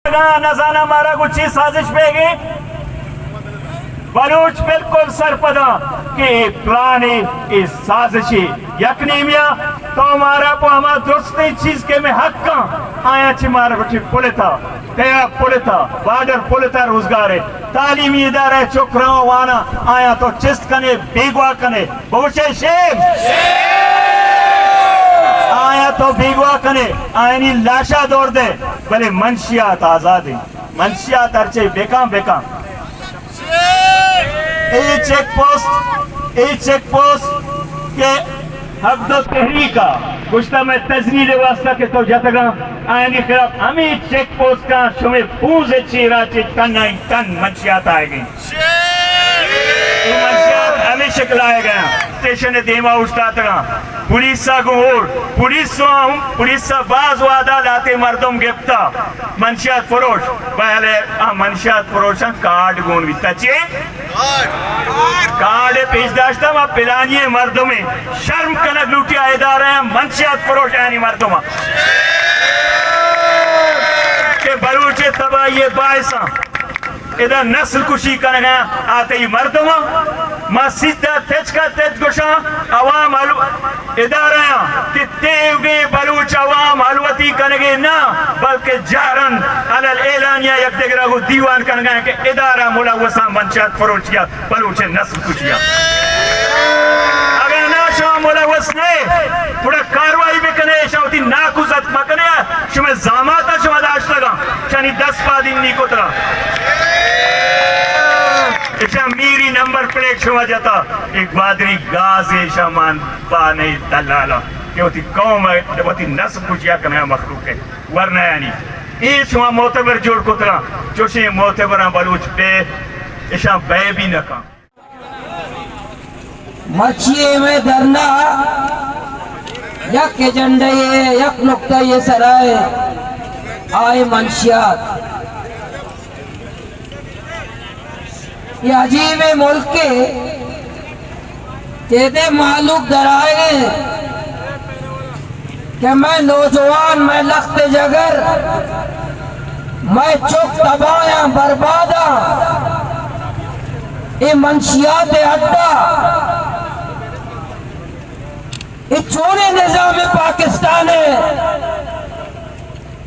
اگاں نزاناں مارا گوں چی سازش بیگی، بلوچ بالکل سرپداں کہ اے پلانے، اے سازشے۔ یک نیمیا تو مارا پہ ہما درستیں چیز کہ مئے حقاں، آیاں چہ مارا گوشی پلتا، تیا پلتا، بارڈر پلتا روزگارے، تعلیمی ادارہ چکراں واناں، آیاں تو چست کنے، بیگواہ کنے، بگوشے شیم۔ آیاں تو بیگواہ کنے، آیانی لاشا دور دے، بلے منشیات آزاد انت۔ منشیات ہرچے بکاں بکاں۔ اے چیک پوسٹ، اے چیک پوسٹ کہ حق دو تحریک ءَ گوشتہ مئے تجنید ءِ واسطہ کہ تو جتگاں، آیانی خلاف ہمے چیک پوسٹاں شمے پونز ءِ چیرا چہ ٹن ءَ ٹن منشیات آئیگ انت۔ اے منشیات ہمے شکل آئیگ ءَ انت۔ اسٹیشن ءِ دیما اوشتاتگاں۔ پولیس ءَ گوں اوڑ، پولیس ءَ ہم، پولیس ءَ باز وہدا لہتے مردم گپتا منشیات فروش، بہلے آ منشیات فروشاں کارڈ گون بیتا۔ چے؟ کارڈ پیش داشتا، ما پلانی مردمے، شرم کنگ لوٹی آ ادارہ منشیات فروش آنی مردم کہ بلوچ تباہی باعثاں۔ ادا نسل کشی کنگا آ تئی مردماں۔ ما سیدھا تچکا تچ گوشاں عوام حل-، ادارہاں کہ تیوگیں بلوچ عوام حلوتی کنگے نہ، بلکہ جہرن علی الاعلانیہ یک دگرا گوں دیوان کنگا کہ ادارہ ملوثاں منشیات فروشیا بلوچ نسل کشیا۔ اگر نہ شما ملوث نہ، گڑا کاروائی بکنے، شما وتی ناکوزتک مکنے۔ شمئے زامات ءَ شما داشتگاں، شانی دست پادینی کتگاں۔ اشاں میری نمبر پلیٹ شما جتا، اے گوادری گاز ءَ شما مان بانے دلالاں کہ وتی قوم ءَ وتی نسل کشیا کنگا مخلوق ءَ ورنایانی۔ اے شما معتبر جوڑ کتگاں، چوشیں معتبراں بلوچ بے، اشاں بے بھی نہ کن۔ مرچی ءِ مئے دھرنا یک ایجنڈہ ءَ، یک نقطہ ءِ سرا ءَ، آ اے منشیات۔ اے عجیبیں ملکے کہ ادے مہلوک درائے کہ مئے نوجوان، مئے لخت جگر، مئے چک تباہاں برباداں، اے منشیات اڈا، اے چونیں نظام پاکستان ہے؟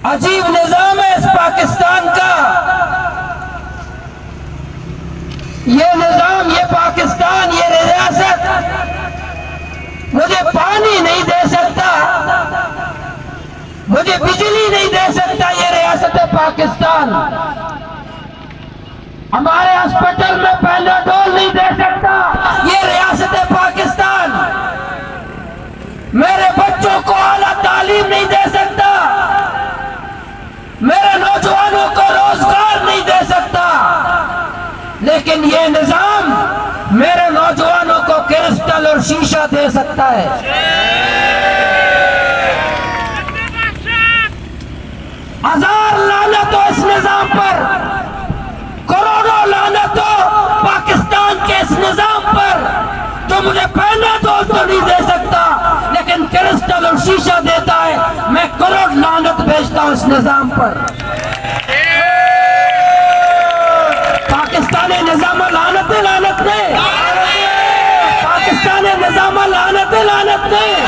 عجیب نظام ہے اس پاکستان کا۔ یہ نظام، یہ پاکستان، یہ ریاست مجھے پانی نہیں دے سکتا، مجھے بجلی نہیں دے سکتا، یہ ریاست پاکستان۔ ہمارے ہاسپٹل میں پیناڈول نہیں دے سکتا یہ ریاست پاکستان۔ میرے بچوں کو اعلیٰ تعلیم نہیں دے سکتا، میرے نوجوانوں کو روزگار نہیں دے سکتا، لیکن یہ نظام میرے نوجوانوں کو کرسٹل اور شیشہ دے سکتا ہے۔ ہزار لعنت ہو اس نظام پر، کروڑوں لعنت ہو پاکستان کے اس نظام پر، جو مجھے پیناڈول تو نہیں دے سکتا، لیکن کرسٹل اور شیشہ دیتا ہے۔ میں کروڑ لعنت بھیجتا ہوں اس نظام پر۔ پاکستان نظام لعنت ہے، لعنت نہیں۔ پاکستان نظام لعنت ہے، لعنت نہیں۔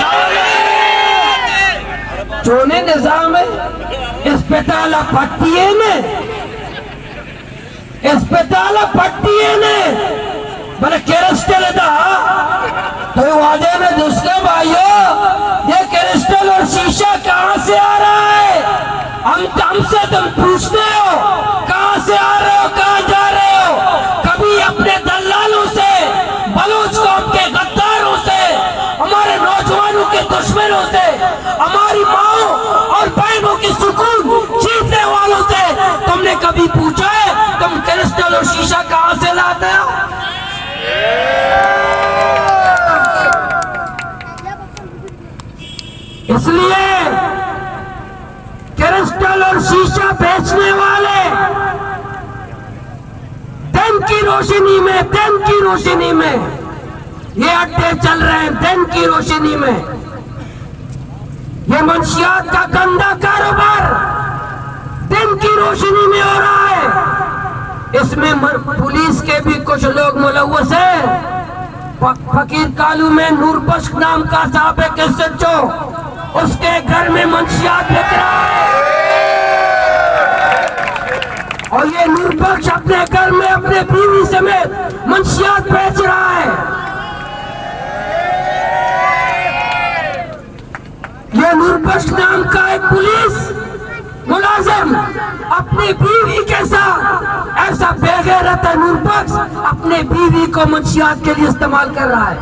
چونیں نظام ہے؟ اسپتال پٹی ہے نے، اسپتال پٹی ہے نے، بلے کرسٹل دا۔ تو واجہ میں دوستوں بھائیوں، یہ کرسٹل اور شیشہ کہاں سے آ رہا ہے؟ ہم، ہم سے تم پوچھتے ہو، کہاں سے آ رہے ہو، کہاں جا رہے ہو؟ کبھی اپنے دلالوں سے، بلوچ قوم کے غداروں سے، ہمارے نوجوانوں کے دشمنوں سے، ہماری ماؤں اور بہنوں کی سکون چھیننے والوں سے تم نے کبھی پوچھا ہے، تم کرسٹل اور شیشہ کہاں سے لاتے ہو؟ اس لیے کرسٹل اور شیشہ بیچنے والے دن کی روشنی میں، دن کی روشنی میں یہ اڈے چل رہے ہیں، دن کی روشنی میں۔ یہ منشیات کا گندا کاروبار دن کی روشنی میں ہو رہا ہے، اس میں مر-، پولیس کے بھی کچھ لوگ ملوث ہیں۔ ف-، فقیر کالو میں نوربخش نام کا سابق ایس ایچ او، اس کے گھر میں منشیات بک رہا ہے اور یہ نوربخش اپنے گھر میں اپنے بیوی سمیت منشیات بیچ رہا ہے۔ یہ نوربخش نام کا ایک پولیس ملازم اپنی بیوی کے ساتھ، ایسا بے غیرت ہے نوربخش، اپنے بیوی کو منشیات کے لیے استعمال کر رہا ہے۔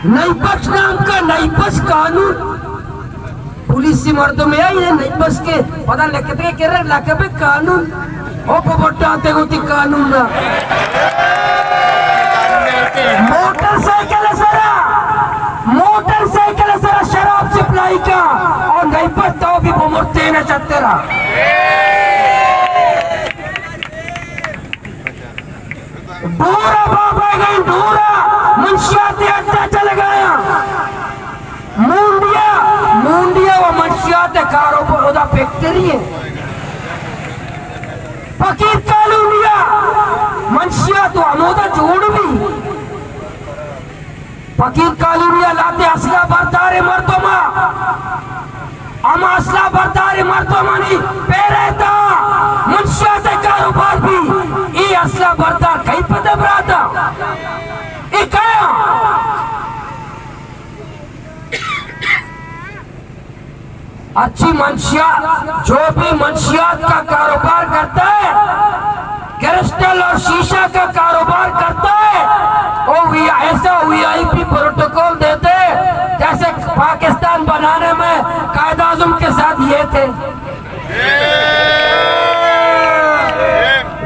نئی بخش نام کا نئی بخش قانون، پولیسی مردم ہے یہ نئی بخش کے، پتہ لکھتے کہ رہے لکھ پہ قانون۔ او پہ بٹا تے گوتی قانون نا۔ موٹر سائیکل سرا، موٹر سائیکل سرا شراب سپلائی کا، اور نئی بخش تو بھی بمرتے نہ چترا۔ ڈورا بابا گئے ڈورا، منشیات اڈا چل گیا۔ مونڈیا، مونڈیا و منشیات کاروبار ادا فیکٹری ہے۔ فقیر کالونیا، منشیات و ہمودا جوڑ بھی۔ فقیر کالونیا لاتے اسلحہ بردار مردم، ہم اسلحہ بردار مردمانی پیرے تا منشیات کاروبار بھی، ای اسلحہ بردار کئی پتہ براتا، ای کیا؟ اچھی منشیات، جو بھی منشیات کا کاروبار کرتا ہے، کرسٹل اور شیشہ کا کاروبار کرتا ہے، وہ وی-، ایسا وی آئی پی پروٹوکول دیتے ہیں، جیسے پاکستان بنانے میں قائد اعظم کے ساتھ یہ تھے۔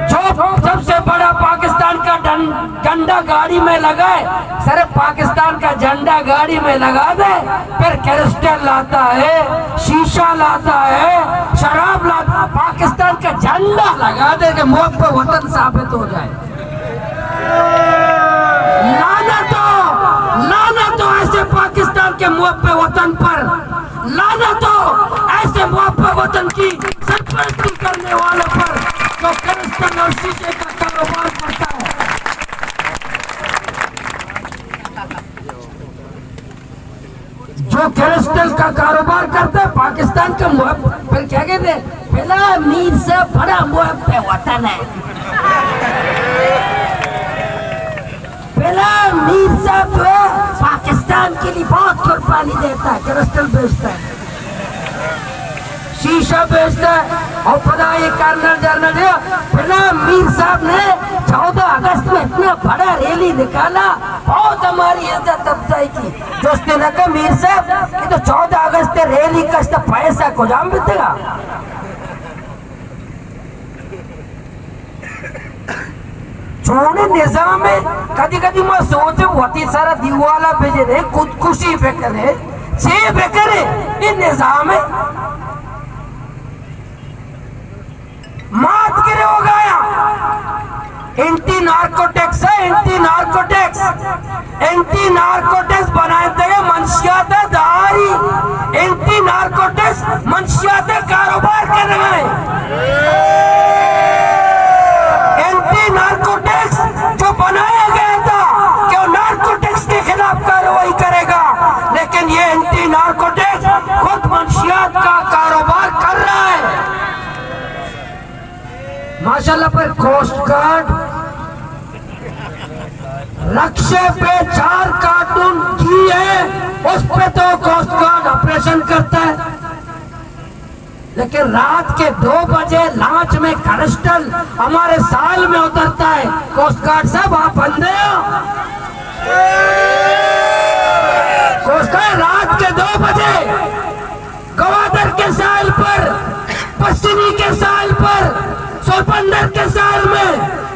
جو سب سے بڑا پاکستان کا ڈن-، ڈنڈا گاڑی میں لگا ہے، صرف پاکستان کا جھنڈا گاڑی میں لگا دے، پھر کرسٹل لاتا ہے، شیشہ لاتا ہے، شراب لاتا ہے، پاکستان کا جھنڈا لگا دے کہ محب وطن ثابت ہو جائے۔ لعنت ہو، لعنت ہو ایسے پاکستان کے محب وطن پر، لعنت ہو ایسے محب وطن کی سرپرستی کرنے والوں پر جو کرسٹل اور شیشے کا کاروبار کرتا ہے۔ جو کرسٹل کا کاروبار کرتا ہے، پاکستان کا محب-، پھر کیا کہتے ہیں؟ بلا میر صاحب بڑا محب وطن ہے۔ بلا میر صاحب جو ہے، پاکستان کے لیے بہت قربانی دیتا ہے، کرسٹل بیچتا ہے۔ شیشہ بیچتا ہے اور پتا یہ کرنل جنرل ہے۔ بلا میر صاحب نے چودہ اگست میں اتنا بڑا ریلی نکالا، بہت ہماری عزت افزائی کی۔ دوست نے کہا، میر صاحب، یہ تو چودہ اگست ریلی کا اس کا پیسہ کجام بیتے گا؟ چونیں نظام ہے، کدی کدی ما سوچ وتی سرا دیوالا بجنے، خودکشی بکنے، چے بکنے، یہ نظام ہے۔ مات کرے ہو گیا۔ اینٹی نارکوٹکس ہے، اینٹی نارکوٹکس۔ اینٹی نارکوٹکس بنائے تھے منشیات داری، اینٹی نارکوٹکس منشیات کاروبار کرنے گئے۔ اینٹی نارکوٹکس جو بنایا گیا تھا کہ وہ نارکوٹکس کے خلاف کارروائی کرے گا، لیکن یہ اینٹی نارکوٹکس خود منشیات کا کاروبار کر رہا ہے۔ ماشاءاللہ پر کوسٹ گارڈ رکشے پہ چار کارٹون گھی ہے، اس پہ تو کوسٹ گارڈ آپریشن کرتا ہے، لیکن رات کے دو بجے لانچ میں کرسٹل ہمارے ساحل میں اترتا ہے۔ کوسٹ گارڈ صاحب، آپ بندے ہو؟ کوسٹ گارڈ رات کے دو بجے گوادر کے ساحل پر، پسنی کے ساحل پر، سورپندر کے ساحل میں،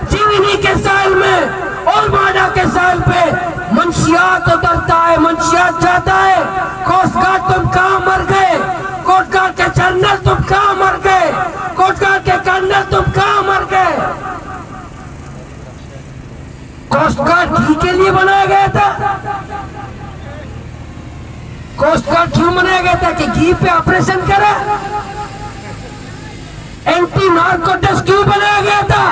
جیونی کے ساحل میں، اولماڈا کے ساحل پہ منشیات اترتا ہے، منشیات جاتا ہے۔ کوسٹ گارڈ تم کہاں مر گئے؟ کوسٹ گارڈ کے جنرل تم کہاں مر گئے؟ کوسٹ گارڈ کے کرنل تم کہاں مر گئے؟ کوسٹ گارڈ گھی کے لیے بنایا گیا تھا؟ کوسٹ گارڈ کیوں بنایا گیا تھا؟ کہ گھی پہ آپریشن کرے؟ اینٹی نارکوٹکس کیوں بنایا گیا تھا؟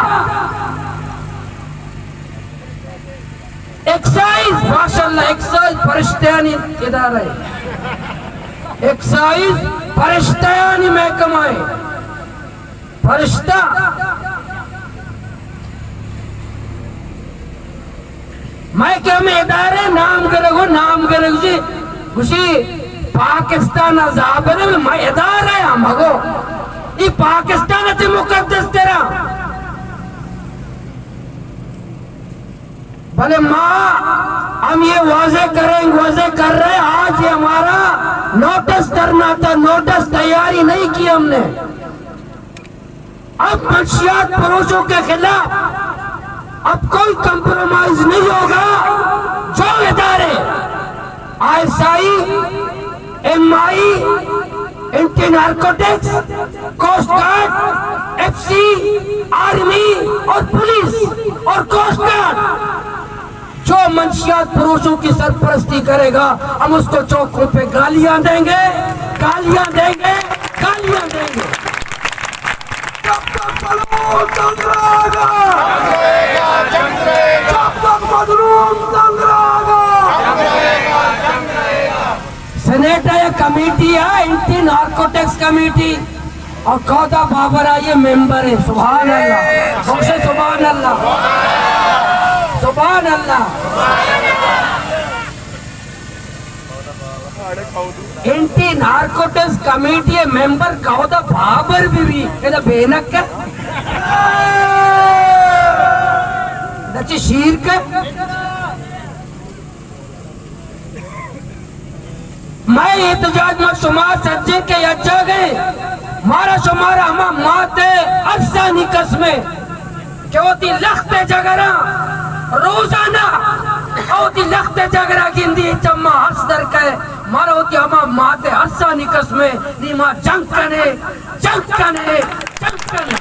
ایکسائز، ماشاءاللہ، ایکسائز فرشتیانی ادارہ ہے۔ ایکسائز فرشتیانی محکمہ ہے۔ فرشتہ۔ مئے کہ ہمے ادارہ نام گرگ و نام گرگ جی، گوشی پاکستان ء زابر، مئے ادارہ ہم مگو، ای پاکستان ء چہ مقدس ترا۔ بلے ما ہم یہ واضح کریں، واضح کر رہے ہیں، آج یہ ہمارا نوٹس دھرنا تھا، نوٹس تیاری نہیں کی ہم نے۔ اب منشیات فروشوں کے خلاف اب کوئی کمپرومائز نہیں ہوگا۔ جو ادارے، I S I, M I, anti narcotics, coast guard, F C, army اور پولیس اور کوسٹ گارڈ، جو منشیات فروشوں کی سرپرستی کرے گا، ہم اس کو چوکوں پہ گالیاں دیں گے، گالیاں دیں گے، گالیاں دیں گے۔ جب تک مظلوم تنگ رہے گا، جب تک مظلوم تنگ رہے گا۔ سینیٹ ء یک کمیٹی ہے، اینٹی نارکوٹکس کمیٹی، اور کہودا بابر آئیے ممبر ہے۔ سبحان اللہ، بخش سبحان اللہ، سبحان اللہ۔ اینٹی نارکوٹکس کمیٹی ممبر کہودا بابر بھی بھی، ادا بینک ہے۔ ادا چی شیر کا۔ مئے احتجاج ما شما سجیں کہ یک جاگہ ایں، مارا شمارا ہما مات ء ارسانی قسم ء کہ وتی لخت ء جگراں روزانہ وتی لخت ء جگرا گندی چما ارس در کئے، مارا وتی ہما مات ء ارسانی قسم ء، نی ما جنگ کنے، جنگ کنے، جنگ کنے۔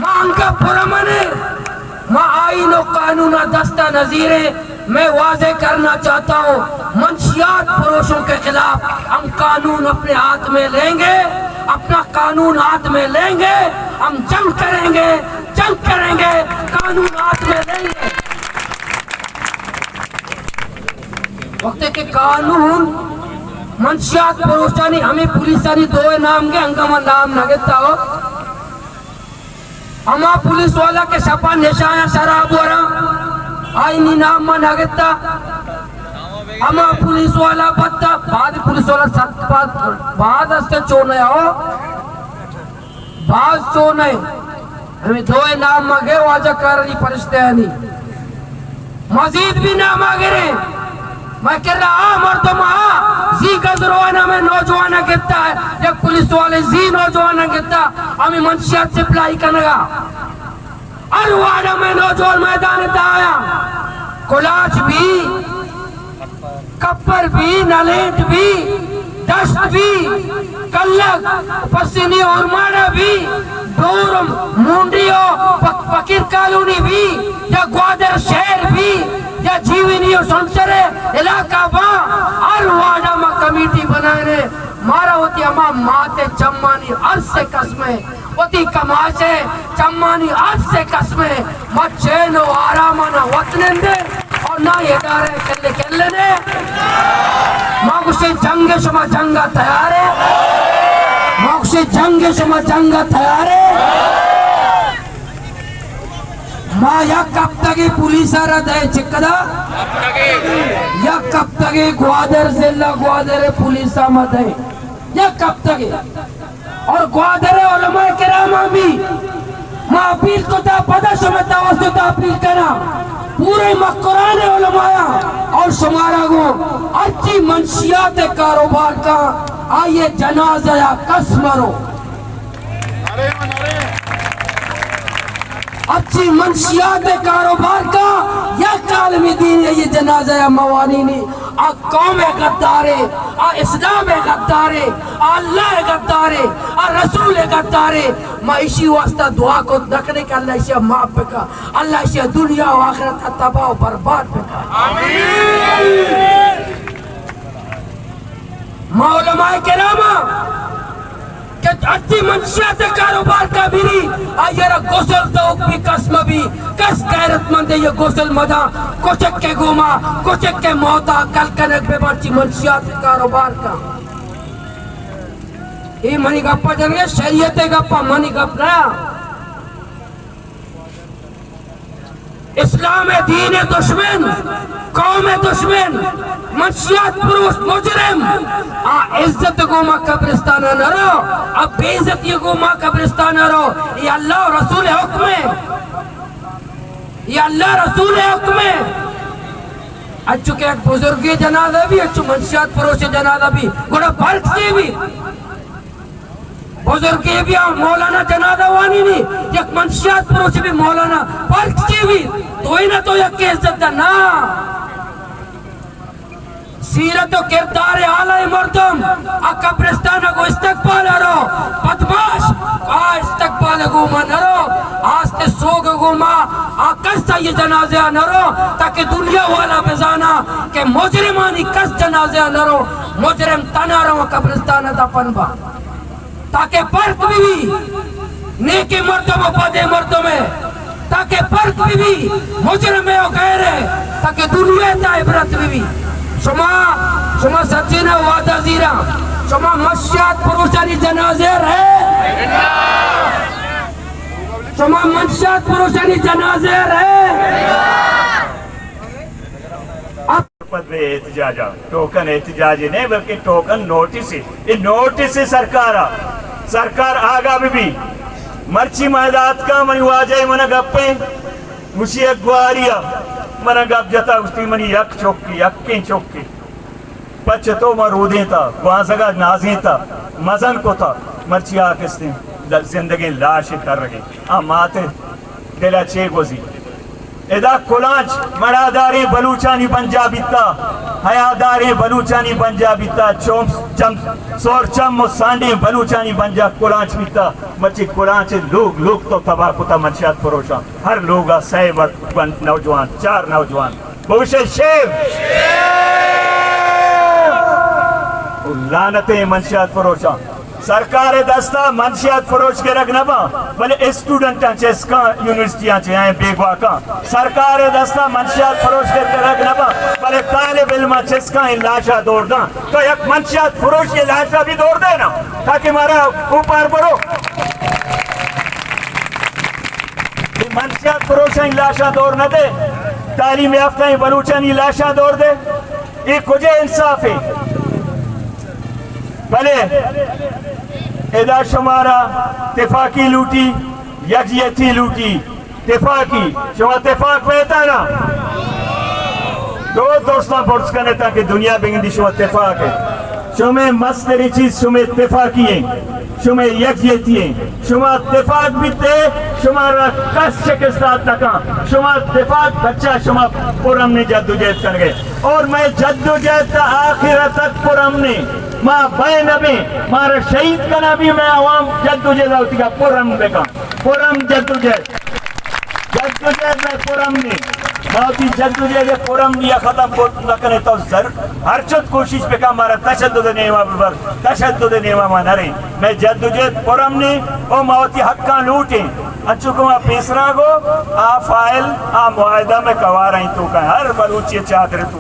ما انگا پرامن ایں، ما آئین و قانون ء دست ء نزیریں۔ میں واضح کرنا چاہتا ہوں، منشیات فروشوں کے خلاف ہم قانون اپنے ہاتھ میں لیں گے، اپنا قانون ہاتھ میں لیں گے، ہم جنگ کریں گے، جنگ کریں گے، قانون ہاتھ میں لیں گے۔ وقت کہ قانون منشیات فروشانی ہمیں پولیسانی دوئے نام گے، انگا ما نام نہ گتا ہو۔ ہما پولیس والا کہ شپا نشایاں شراب وراں، آئینی نام ما نہ گتا۔ ہما پولیس والا بتا، بعد پولیس والا سخت باز، باز است چون ہے ہو، باز چون ہے۔ ہمیں دوئے نام ما گئے واجہ کارانی فرشتے آنی۔ مزید بھی نام آ گریں۔ میں کر رہا آ مردم آ زی گزروان ہمیں نوجوان گتا ہے، یک پولیس والے زی نوجوان گتا، ہمیں منشیات سپلائی کنگا۔ ہر وارڈ ہمیں نوجوان میدان تا آیا، کلاچ بھی، کپر بھی، نلیٹ بھی، دشت بھی، کلگ، پسنی اورماڑہ بھی، ڈورم، مونڈیو، پک-، فقیر کالونی بھی، یا گوادر شہر بھی، یا جیونی و سنسر علاقہ با، ہر وارڈ ما کمیٹی بنائنے، مارا ہوتی ہما مات چمانی عرص قسمیں، وتی کماشیں چمانی عرص قسمیں، ما چین و آرامانا وت نندیں اور نہ ادارہ کلے کلے نے۔ ما گوشے جنگ شما جنگا تیار ہے؟ ما گوشے جنگ شما جنگا تیار ہے؟ ما یک ہفتگے پولیسا را دے چکدا؟ یک ہفتگے گوادر ضلع گوادر پولیسا ما دے۔ یک ہفتگے۔ اور گوادر علماء کرام بھی ما اپیل کتا، پدا شما توسط اپیل کنا، پورے مکران علماء اور شمارا گو ہرچی منشیات کاروبار کا آئیے جنازہ یا کس مرو۔ ہرچی منشیات ءِ کاروبار کا، یک عالم دین ءَ اے جنازہ ءَ موانی نی، آ قوم ءِ غدارے، آ اسلام ءِ غدارے، آ اللہ ءِ غدارے، آ رسول ءِ غدارے۔ ما ایشی واسطہ دعا کت نہ کنیں کہ اللہ ایشی ءَ معاف بکا، اللہ ایشی ءَ دنیا و آخرت ءَ تباہ و برباد بکا۔ آمین۔ ما علماء کرام کہ ہرچی منشیات ءِ کاروبار کا بری، آئی ءَ را غسل توک بی، کس مہ بی، کس غیرت مند ءَ اے غسل مداں، کچک ءِ گوما، کچک ءِ موت ءَ کل کنگ بہ بنت ہرچی منشیات ءِ کاروبار کا۔ اے منی گپ ءَ جنگ ءَ، شریعت ءِ گپ ءَ، منی گپ نہ۔ اسلام ءِ دین ءِ دشمن، قوم ءِ دشمن، منشیات پروش مجرم، آ عزت ءِ گوما قبرستان ءَ نہ رو، آ بے عزتی ءِ گوما قبرستان ءَ رو۔ اے اللہ و رسول ءِ حکم ءَ، اے اللہ رسول ءِ حکم ءَ۔ انچو کہ یک بزرگے جنازہ بی، انچو منشیات پروش جنازہ بی، گڑا فرق چے بی؟ بزرگے بی مولانا جنازہ وانی نی، یک منشیات پروش بی مولانا، فرق چی بی؟ دوئیناں تو یکے عزت دے نا۔ سیرت و کردار اعلی مردم آ قبرستان گو استقبال ءَ رو، بدمعاش آ استقبال گو ما نہ رو، آست سوگ گو ما آ کس آئی جنازہ ءَ نہ رو، تاکہ دنیا والا بزانا کہ مجرمانی کس جنازہ ءَ نہ رو، مجرم تنا رو قبرستان ءَ دفن با۔ تاکہ فرق بہ بی نیکیں مردم و بدیں مردم ءِ، تاکہ فرق بہ بی مجرم ءِ و غیر ءِ، تاکہ دنیا ءِ تہا عبرت بہ بی۔ شما، شما سجیناں وعدہ زیراں، شما منشیات پروشانی جنازہ ءَ رئے؟ شما منشیات پروشانی جنازہ ءَ رئے؟ پد بہ احتجاج ءَ، ٹوکن احتجاج نہ، بلکہ ٹوکن نوٹس ءَ۔ اے نوٹس ءَ سرکار ءَ، سرکار آگاہ بہ بی۔ مرچی ما ادا اتکاں، منی واجہ ءَ من ءَ گپیں، گوشی یک گواری ءَ من ءَ گپ جتا، گوشتی منی یک چکے، یکیں چکے۔ پچ تو ما رودینتا، گوانزگ ءَ نازینتا، مزن کتا، مرچی آ کستیں زندگیں لاش ءَ ترگیں۔ آ مات ءِ دل ءَ چے گوزی؟ ادا کلانچ مڑاداریں بلوچانی بنجاہ بیتا، حیاداریں بلوچانی بنجاہ بیتا، چم، چم، سور چم و سانڈیں بلوچانی بنجاہ کلانچ بیتا۔ مرچی کلانچ ءِ لوگ لوگ تو تباہ کتا منشیات پروشاں۔ ہر لوگ ءَ سئے مر-، نوجوان، چار نوجوان بوشے شیو۔ لعنتیں منشیات پروشاں۔ سرکار ءِ دست ءَ منشیات پروش گرگ نہ باں، بلے اسٹوڈنٹاں چست کاں، یونیورسٹیاں چہ آئیں بیگواہ کاں۔ سرکار ءِ دست ءَ منشیات پروش گرگ نہ باں، بلے طالب علماں چست کاں، اے لاش ءَ دور داں۔ تو یک منشیات پروش ءِ لاش ءَ بھی دور دے نا، تاکہ مارا اوپار برو۔ اے منشیات پروشانی لاشاں دور نہ دے، تعلیم یافتہ ایں بلوچانی لاشاں دور دے۔ اے کجے انصاف ایں؟ بلے ادا شمارا تفاقی لوٹی، یکجہتی لوٹی، تفاقی۔ شما تفاق بیتا نا؟ دو دوستاں پرس کنے تاکہ دنیا بگندی شما تفاق ایں۔ شمے مستری چیز شمے تفاقی ایں۔ شمئے یکجہتی ایں۔ شما تفاق بیتے، شمارا کس شکست دات نہ کن۔ شما تفاق بچا شما پرامنی جدوجہد کنگے۔ اور مئے جدوجہد تا آخر تک پرامنی۔ ما بئے نہ بیں، مارا شہید کنا بھی مئے عوام جدوجہد وتی کا پرامن بکن۔ پرامن جدوجہد۔ جدوجہد مئے پرامنی، ما وتی جدوجہد ء پرامنی ء ختم کت نہ کنیں۔ تو زر-، ہر چت کوشش بکن، مارا تشدد ء نیما ببر، تشدد ء نیما ما نریں۔ مئے جدوجہد پرامنی و ما وتی حقاں لوٹیں۔ انچو کہ ما پیسرا گو، آ فائل، آ معاہدہ مئے کواراں توکا، ہر بلوچی چادر تو